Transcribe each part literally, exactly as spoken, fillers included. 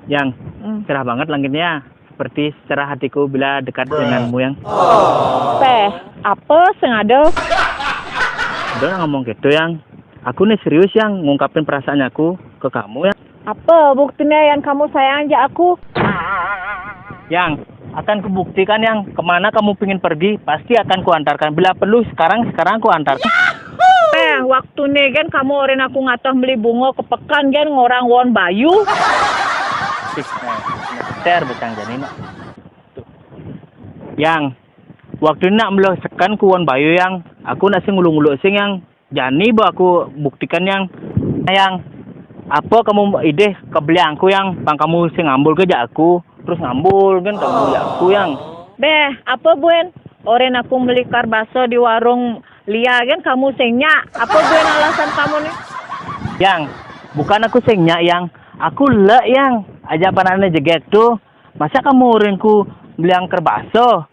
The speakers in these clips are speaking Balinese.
Yang, Hmm. Cerah banget langitnya. Seperti cerah hatiku bila dekat denganmu, Yang. Peh, apa sing ada? Udah ngomong gitu, Yang. Aku nih serius, Yang, ngungkapin perasaannya aku ke kamu, Yang. Apa buktinya yang kamu sayang aja aku? Yang, akan kubuktikan, Yang, kemana kamu pingin pergi, pasti akan kuantarkan. Bila perlu, sekarang, sekarang kuantarkan. Peh, waktu nih kan kamu orang aku ngatoh beli bunga ke pekan kan ngorang won bayu. Ih, ter becang jani nak. Tuh. Yang, waktu nak melo sekan ku won bayu, Yang. Aku nak sing ngulu-ngulu sing, Yang. Jani bo aku buktikan, Yang. Yang, apa kamu ideh ke beliangku, Yang? Pang kamu sing ngambul ke jak aku, terus ngambul kan kamu jak aku, Yang. Beh, apa buen? Orang aku beli karbaso di warung Lia kan kamu sing nyak. Apa buen alasan kamu nih? Yang, bukan aku sing nyak, Yang. Aku lek, Yang. Aja panane jegek tuh. Masa kamu orangku beliang kerbaso?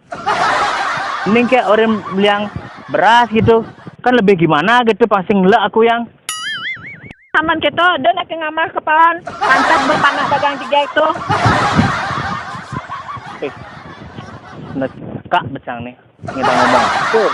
Mending kayak orang beliang beras gitu. Kan lebih gimana gitu, pang sing lek aku, Yang. Aman keto, dan aku ngamar kepalan. Mantap berpanak dagang jegek tuh. Eh, nekak becang nih. Kita ngomong. Tuh.